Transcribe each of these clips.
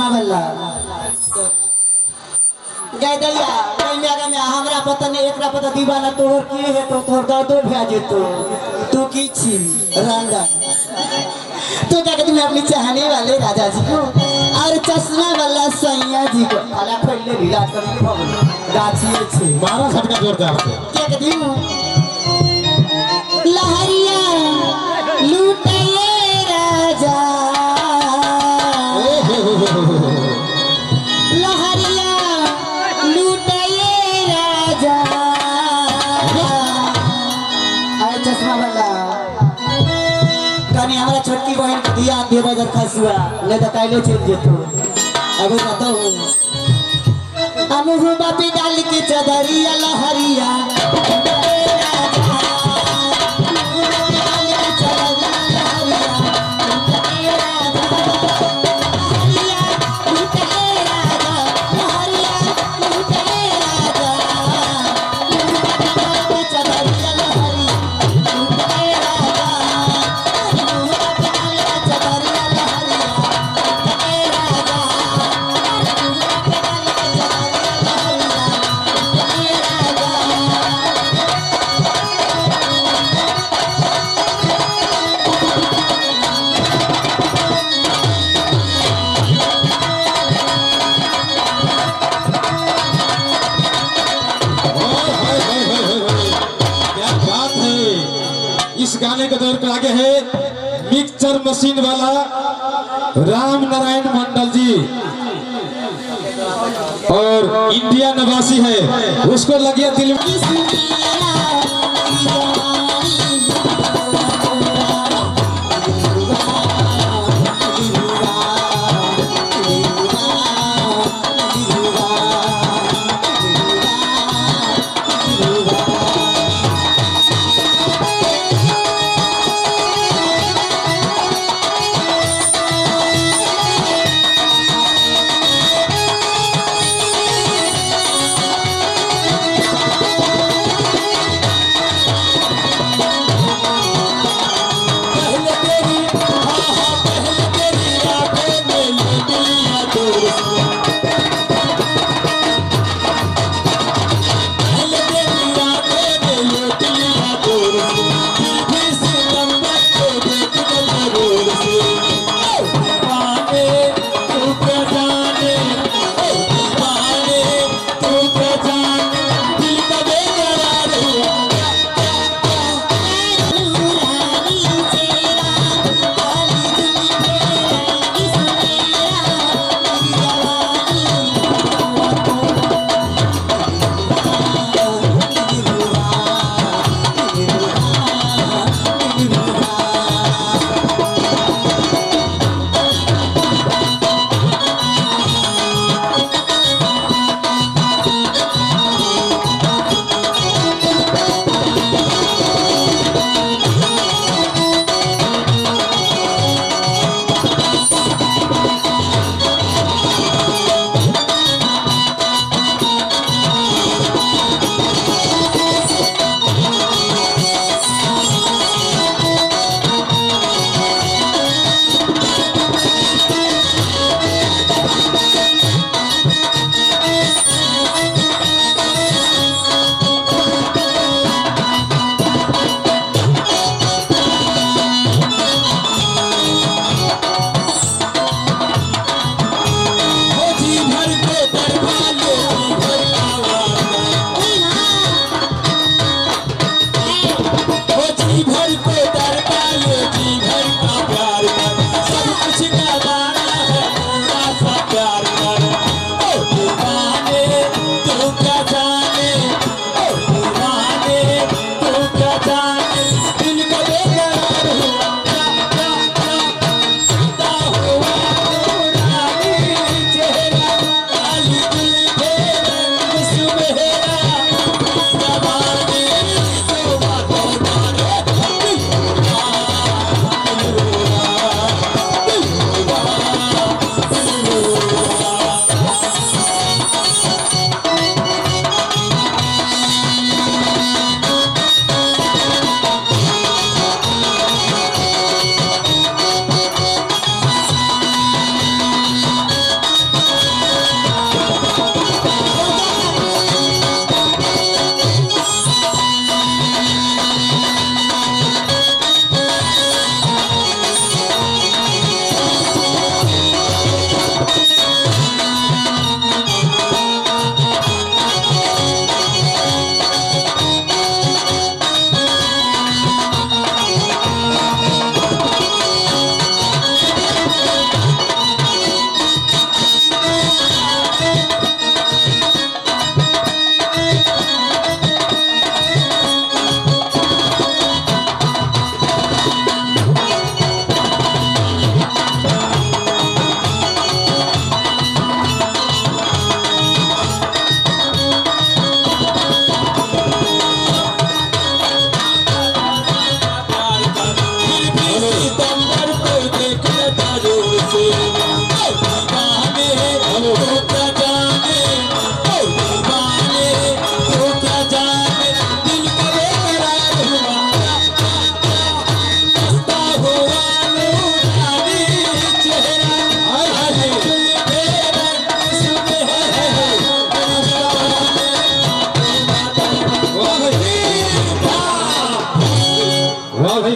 चश्मा वाला गए दैया गए म्या गे म्या, हमरा पता नहीं एकरा पता दीवाना तोहर की है तो तोहर दादो भए जेतो। तू की छी रंडा। तो क्या कहती मैं अपनी चाहने वाले राजा जी को और चश्मा वाला सैया जी को खाला खोल ले ढीला कर गाछी छे मारा झटका जोरदार से। क्या कहती हूँ लहरिया लूटे राजा, लहरिया लूटे राजा। अरे चश्मा वाला कनी हमरा छोटकी बहन के ध्यान देबे जर खसुआ ले त काइलो चल जेतो। अबे बताओ अमुहु बापी डाल के चदरिया लहरिया इस गाने के दौर पर आगे है मिक्सचर मशीन वाला राम नारायण मंडल जी और इंडिया निवासी है, उसको लगिया दिल में।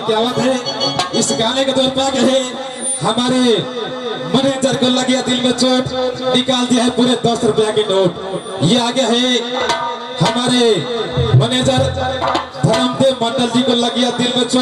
क्या बात है। इस गाने के दौर पे आगे है हमारे मैनेजर को लग गया दिल में चोट, निकाल दिया है पूरे 10 रुपया के नोट। ये आगे है हमारे मैनेजर धर्मदेव मंडल जी को लग गया दिल में चोट।